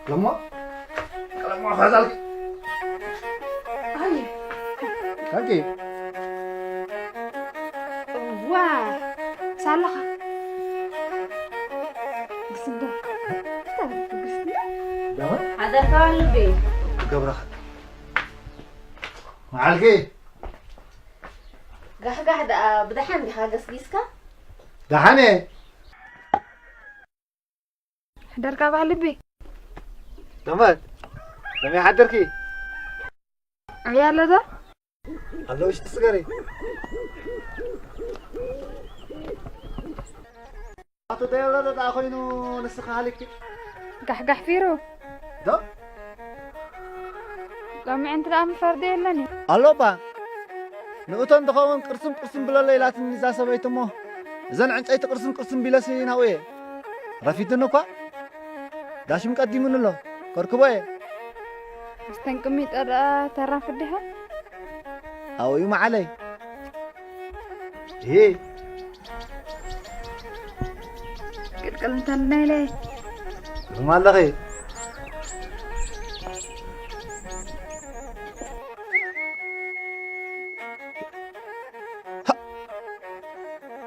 ለሞ ቀለሞ ፋዛልኪ ኣይ ካንኪ ዋ ሳለኻ ግስዳ ግስዳ ደማ ሓደርካ ልቢ ገብረኻ መዓልኪ ጋሕጋሕ ደኣ ብደሓን ዲኻ ገስጊስካ ደሓን እየ ሕደርካ ባህል ልቢ ደመት ከመይ ሓደርኪ ዕብያ ኣለዶ ኣሎ ውሽጢ ስገሪ ኣቶ ደያሎ ደኣ ኮይኑ ንስኻ ሃሊኪ ጋሕጋሕ ፊሩ ዶ ሎሚ ዕንቲ ደኣ ምፈርዶ የለን እዩ ኣሎባ ንእቶን ዝኸውን ቅርስም ቅርስም ብለሎ ኢላትኒ እዛ ሰበይቲ እሞ እዘን ዕንፀይቲ ቅርስም ቅርስም ቢለሲ ናብኡ እየ ረፊድኒ እኳ ዳሽም ቀዲሙኒ ኣሎ ከርክቦ እየ ምስተን ቅሚጠ ደኣ ተራፍድ ዲኻ ኣብኡ እዩ መዓለይ ቅልቅል እንተልናይለ ትርጉም ኣለኺ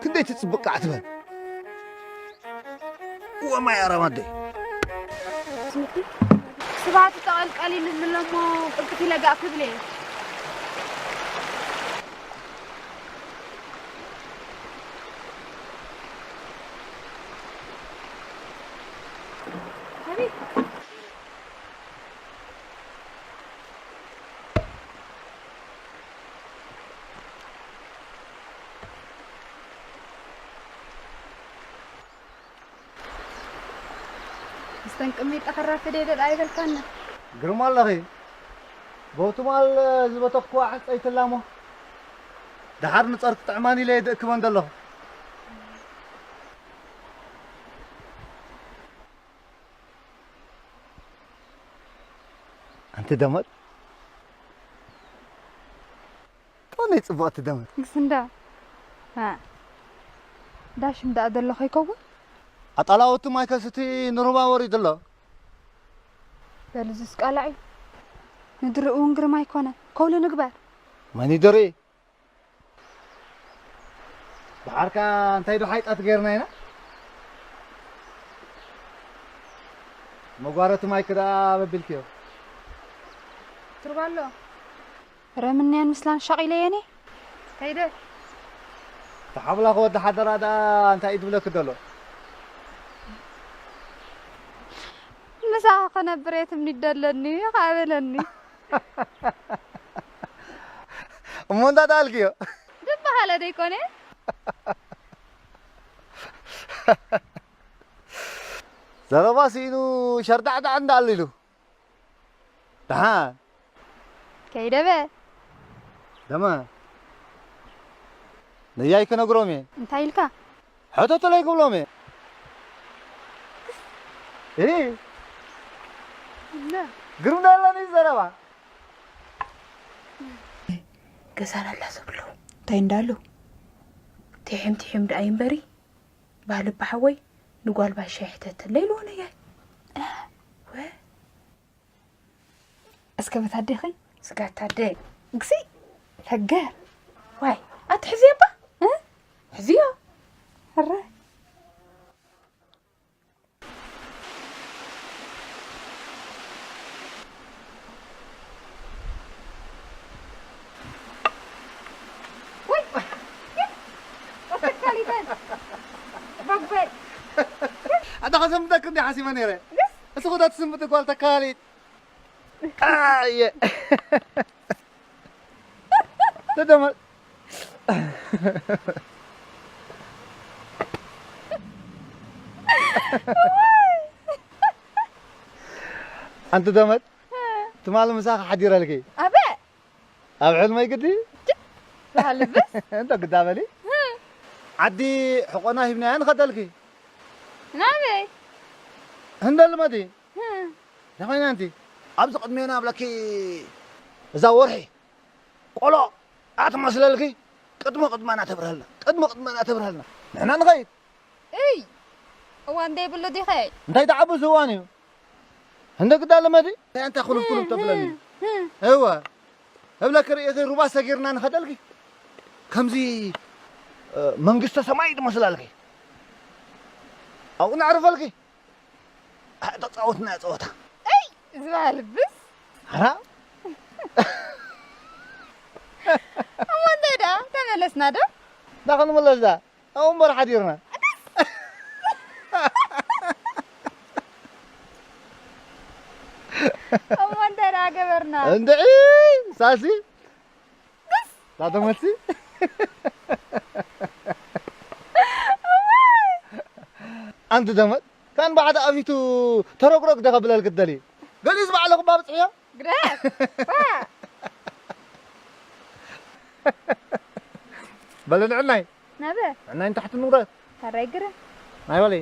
ክንደይ ትፅብቅ ከዓ ትበል እወ ማይ ኣራማደይ ስባት ጠቐልቀል ይልምለሞ ቅልጥፍ ኢለ ጋእ ክብል እየ ስተንቅሚጠ ክራፍደ ደዳ ኣይበልካና ግርማ ኣለኺ በውትማል ዝበተኽኩዋ ዕንፀይትላ እሞ ደሓር ንፀርክ ጥዕማን ኢለ የድእክበን ዘለኹ ኣንቲ ደመት ከመይ ጽብቕቲ ደመት። ግስንዳ ዳሽም ደኣ ዘሎ ከይከውን ኣጣላወቱ ማይ ከስቲ ንሩባ ወሪዱ ኣሎ። በል እዙስ ቃላዕ እዩ። ንድሪ እውን ግርማ ኣይኮነ። ከውሊ ንግበር። መን ይድሪ? ደሓርካ እንታይ ዶ ሓይጣት ገይርና ኢና? መጓረቲ ማይክ ደኣ በቢልክዮ። ትርባሎ ረምንያን ምስላን ሻቒለየኒ ከይደ ተሓብላ ክወዲ ሓደራ ደኣ እንታይ እዩ ትብለክ ደሎ? ምሳኻ ክነብር እየ ትምኒት ደለኒ ኸዓ በለኒ። እሞ እንታይ ተኣልክዮ? ዝበሃለ ደይኮነ። ዘረባ ስኢኑ ሸርዳዕዳዕ እንዳኣሉ ኢሉ። ደሓን። ከይደበ። ደማ። ነያይ ክነግሮም እየ። እንታይ ኢልካ? ሕተቱለይ ክብሎም እየ። እሂ። እና። ግርም ዶ የለን እዩ ዘረባ? ገዛና ኣላ ዝብሉ እንታይ እንዳሉ? ቲሒም ቲሒም ደኣ እዩ እምበሪ። ባህሊ ኣቦሓወይ ንጓል ባሻ ይሕተተለይ ኢልዎ ነያይ። ወ። እስከ በታ ኣዴኺ ስጋታ ኣደ ግሲ ፈገር ዋይ ኣቲ ሕዝዮ እባ እ? ሕዝዮ ሕረ ወይ ኣተካሊተን በበይ ኣታ ከሰምጠክ እንዲ ሓሲበ ነይረ። እሱ ኩዳ ትስምጥ ጓል ተካሊት ኣየ ተደመር ኣንቲ ደመት ትማሊ ምሳኺ ሓዲረልኪ ኣበ ኣብ ሕልመይ ግዲ ዝሃልብስ እንተ ግዳ በሊ ዓዲ ሕቆና ሂብናያ ንኸደልኪ ናበይ ህንደል መዲ እንታይ ኮይና ኣንቲ ኣብዚ ቅድሜና ኣብለኪ እዛ ወርሒ ቆሎ ኣትመስለልኪ ቅድሚ ቅድመና ተብርሃልና ቅድሚ ቅድመና ተብርሃልና ንሕና ንኸይድ እይ እዋን ዘይብሉ ዲኸ እንታይ ትዓብስ እዋን እዩ እንደ ግዳ ለመዲ እንታይ ኣንታ ኩልፍ ኩልፍ ተብለኒ? እወ፣ እብለኪ ርእኺ ሩባ ሰጊርና ንኸደልኪ። ከምዚ፣ እ፣ መንግስተ ሰማይ ትመስላልኪ። ኣብኡ ነዕርፈልኪ። እ፣ ተጻወትና ጸወታ። እይ፣ ዝበሃል ብስ። ሓራ? እሞ እንታይ ደኣ፣ ተመለስና ዶ? ዳ ክንመለስ ዳ? ኣብኡ እምበር ሓዲርና። እሞ እንታይ ደኣ ገበርና? እንድዒ፣ ሳሲ። ላተመሲ። ኣንቲ ደመት፣ ካን ባዕዳ ኣፊቱ ተረግረግ ደ ከብለል ክትደሊ? ገሊዝ ባዕለኹ ባብጽሕዮ? ግደፍ። ፋ። በለ ንዕናይ። ናበ? ንዕናይ ንታሕቲ ንውረድ። ካራይ ግረ። ናይ በለይ።